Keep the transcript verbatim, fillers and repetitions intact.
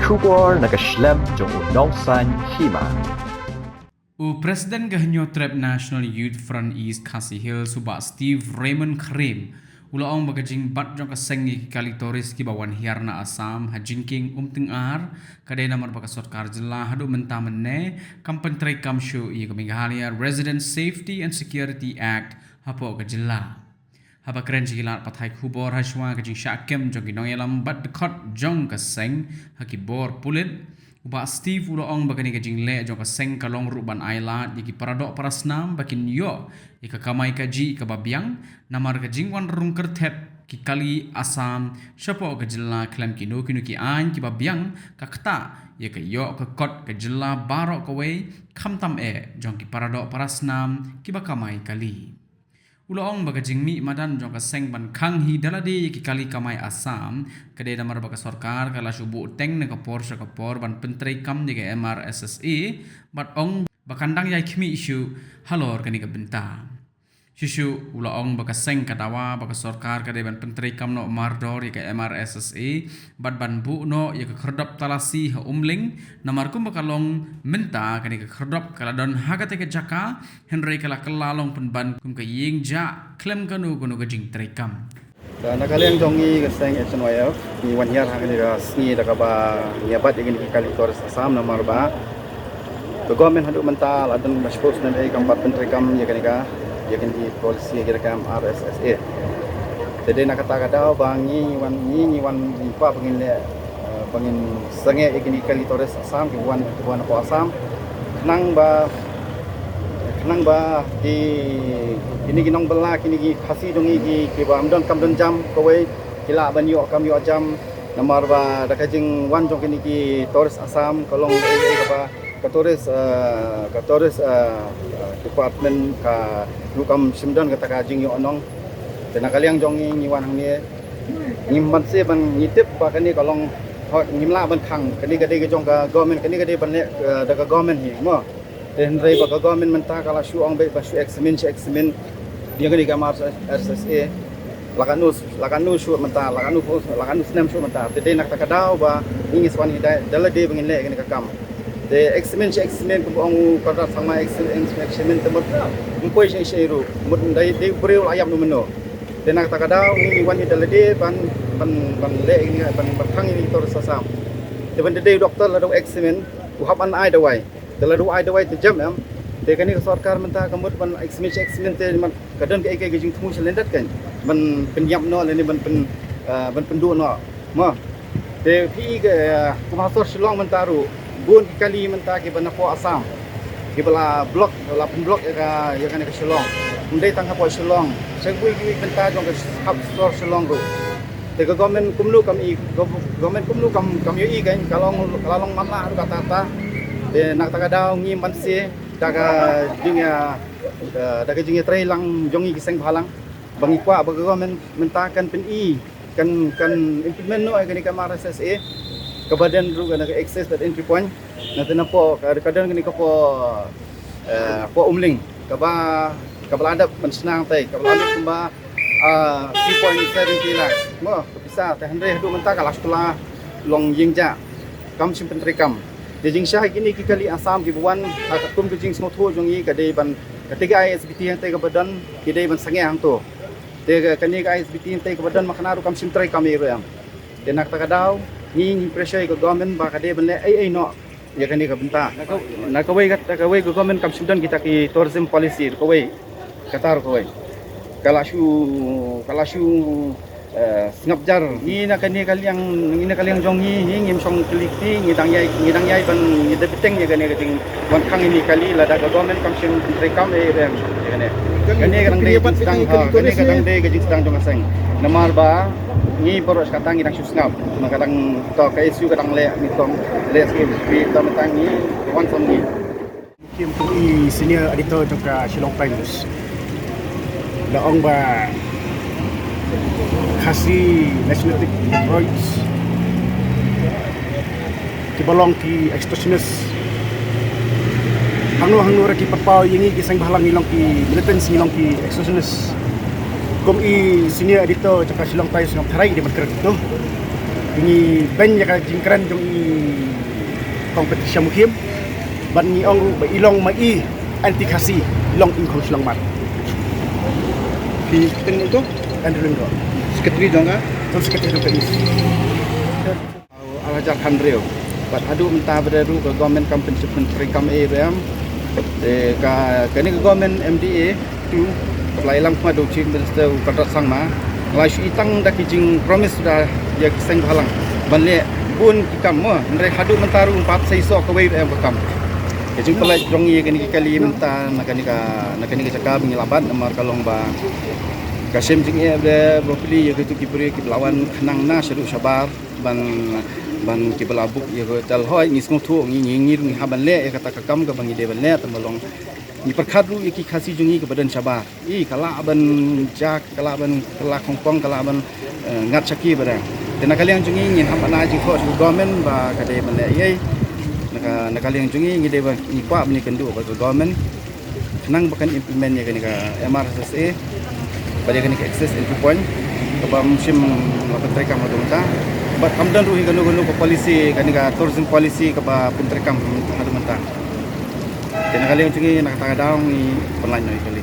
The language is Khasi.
Khubor na ka shlem jong u Nongsaiñ Hima. U President ka Hynñiewtrep National Youth Front East Khasi Hills, u Bah Steve Raymond Kharim, u la ong ba ka jingbat jong ka seng ïa ki kali tourist kiba wan hiar na Assam ha jingkieng Umtyngar ka dei namar ba ka sorkar jylla haduh mynta mynne kam pyntreikam shuh ïa ka Meghalaya Resident Safety and Security Act hapoh ka jylla. Haba kren sha ki lad pathai khubor hashwa ka jingshah kem jong ki nongïalam bad dkhot jong ka seng ha ki bor pulit, u Bah Steve u la ong ba kane ka jingleh jong ka seng ka long ruh ban ai lad ïa ki paradoh parasnam ba kin ïoh ïa ka kamai kajih kaba biang namar ka jingwan rung kyrthet ki kali Assam shapoh ka jylla khlem kino kino ki aiñ kiba biang, ka ktah ïa ka ïoh ka kot ka jylla baroh kawei, khamtam eh jong ki paradoh parasnam kiba kamai kali. U la ong ba ka jingmih madan jong ka seng ban khang hi da lade ïa ki kali kamai Assam ka dei namar ba ka sorkar ka la shu buh teng na ka por sha ka por ban pyntreikam ïa ka M R S S A, bad ong ba kan dang ïai khmih shuh halor kane ka bynta. Shuh shuh u la ong ba ka seng ka dawa ba ka sorkar ka dei ban pyntreikam noh mardor ïa ka M R S S A bad ban buh noh ïa ka khyrdop talasi ha Umling, namar kumba ka long mynta kane ka khyrdop ka la don ha katei ka jaka, hynrei ka la kylla long pynban kum ka ïing jah khlem kano kano ka jingtreikam. Ka na ka liang jong ngi ka seng H N Y F, ngi wan hiar ha kane ka sngi da kaba ngi ïa bat ïa kine ki kali tourist Assam namar ba ka government haduh mynta la don ba shiphew snem ei kam pat pyntreikam ïa kane ka, ïa kine ki policy ïa kane ka M R S S A. Te dei na kata ka daw ba ngi wan, ngi, ngi wan, ngi kwah ba ngin leh, eh, ba ngin sangeh ïa kine ki kali tourist Assam, ki wan, ki wan hapoh Assam. Khnang ba, khnang ba ki, kine ki nongbylla, kine ki Khasi jong ngi ki, kiba ym don kam don jam kawei, ki lah ban ïoh kam ïoh jam. Namar ba da ka jingwan jong kine ki tourist Assam ka long ei ei kaba ka tourist, eh, ka tourist, eh, eh, department ka ruh kam shym don kata ka jingïohnong. Te na ka liang jong ngi, ngi wan hangne, ngim banse ban, ngi tip ba kane ka long, hooid, ngim lah ban khang, kane ka dei ka jong ka government, kane ka dei ban leh, eh, da ka government hi mo. Te hynrei ba ka government mynta ka la shu ong beit ba shu examine, shu examine ïa kane ka M R S S A. La katno, la katno shuh mynta, la katno, la katno snem shuh mynta. Te dei na kata ka daw ba ngi ngi sa wan hi da, da lade ba ngin leh ïa kane ka kam. Te examine, shu examine, kumba ong u Conrad Sangma, examine, examine, te mut ym poi sha, sha ruh, mut dei, dei briew la ïap noh mynno. Te na kata ka daw ngi ngi wan hi da lade ban, ban, ban leh ïa kane, ban, ban khang ïa kine ki tourist Assam. Te ban da dei u doctor lada u examine, u hap ban ai dawai. Te lada u ai dawai te jem em. Te kane ka sorkar mynta ka mut ban examine, examine te man ka don kaei kaei ka jingthmu sha lyndet kan ban pynïap noh lane ban pyn, eh, ban pynduh noh. Mo. Te phi i ka, eh, kum ha sor Shillong mynta ruh bun ki kali mynta kiba napoh Assam kiba la block, la pynblock ïa ka, ïa kane ka Shillong. Ym dei tang hapoh Shillong, sha kiwei kiwei bynta jong ka hap sor Shillong ruh. Te ka government kumno kam i, gov-, government kumno kam, kam ïohi kan, ka long, ka la long matlah ruh kata kata. Te na kata ka daw ngim banse da ka jing, eh, eh, da ka jingïatreilang jong ngi ki seng bhalang ba ngi kwah ba ka government mynta kan pyni, kan, kan implement noh ïa kane ka M R S S A kaba don ruh kane ka access bad entry point. Na te napoh ka, ka don kane ka poh, eh, poh Umling kaba, kaba la dep ban shna hangtei, kaba la dep kumba, ah, three point seven three lakh mo ka pisa, te hynrei haduh mynta ka la shu kylla long ïing jah, kam shym pyntreikam. Te jingshah ïa kine ki kali Assam kiba wan, ha katkum ka jingsngewthuh jong ngi ka dei ban, katei ka I S B T hangtei kaba don ki dei ban sangeh hangto. Te ka, kane ka I S B T hangtei kaba don ma kane ruh kam shym treikam ei ruh em. Te na kata ka daw ngi ngi pressure ïa ka government ba ka dei ban leh ei ei noh ïa kane ka bynta. Na ka, na kawei ka, na kawei ka government kam shym don kita ki tourism policy ruh kawei. Kata ruh kawei. Ka la shu, ka la shu, eh, sngap jar. Ngi na kane ka liang, ngi na ka liang jong ngi, ngi ngim shong kylli kti, ngi dang ïai, ngi dang ïai ban, ngi da bteng ïa kane ka jingwan khang ïa kine ki kali, lada ka government kam shym treikam ei ruh em ïa kane. Kane ka dang dei ka jingsdang, ha, kane ka dang dei ka jingsdang jong ka seng. Namar ba ngi baroh shi katta ngi dang shu sngap. Namar ka dang, to ka issue ka dang leh, ngi to leh sngap, to mynta ngi wan song ngi. Kim kum i senior editor jong ka Shillong Times. La ong ba Khasi nationalistic rights kiba long ki extortionist. Hangno hangno ruh ki pynpaw ïa ngi ki seng bhalang ngi long ki militants, ngi long ki extortionist. Kum i senior editor jong ka Shillong Times ngam tharai ïa dei ban kren to. Ngi beiñ ïa ka jingkren jong i Kong Patricia Mukhim, ban ngi ong ruh ba i long ma i anti Khasi, long i khong shlong mat. Phi kyrteng u to? Andrew Lyngdoh. Secretary jong ka? Jong secretary jong ka i. Ar hajar khathynriew. Bad haduh mynta ba dei ruh ka government kam pyntrei kam ei ruh em. Te ka, kane ka government M D A two, kaba la ïalam khmat da u Chief Minister u Conrad Sangma, la shu i tang da ki jing promise da ïa ki seng bhalang ban leh bun ki kam mo, hynrei haduh mynta ruh ym pat sei soh kawei ruh em ka kam. Ka jingpynlait jong ngi ïa kane ka kali mynta na kane ka, na kane ka jaka ba ngi la bat namar ka long ba ka shem jingeh ba pli ïa kitu ki briew kiba la wan khnang na shaduh shabar ban, ban kiba la book ïa ka hotel. Hooid, ngi sngewthuh, ngi, ngi, ngi ruh ngi hap ban leh ïa kata ka kam kaba ngi dei ban leh, tang ba long ngi pyrkhat ruh ïa ki Khasi jong ngi kiba don shabar. I, ka lah ban jak, ka lah ban, ka lah khongpong, ka lah ban, eh, ngat shaki ba dang. Te na ka liang jong ngi ngin hap ban ai jingthoh sha ka government ba ka dei ban leh ei. Na ka, na ka liang jong ngi ngi dei ban, ngi kwah ban ïakynduh bad ka government khnang ba kan implement ïa kane ka M R S S A, bad ïa kane ka access entry point kaba mynsiem la pyntreikam haduh mynta. Bad kam don ruh hi kano kano ka policy, kane ka tourism policy kaba pyntreikam haduh mynta. Te na ka liang jong ngi na kata ka daw ngi pynlait noh ïa kali.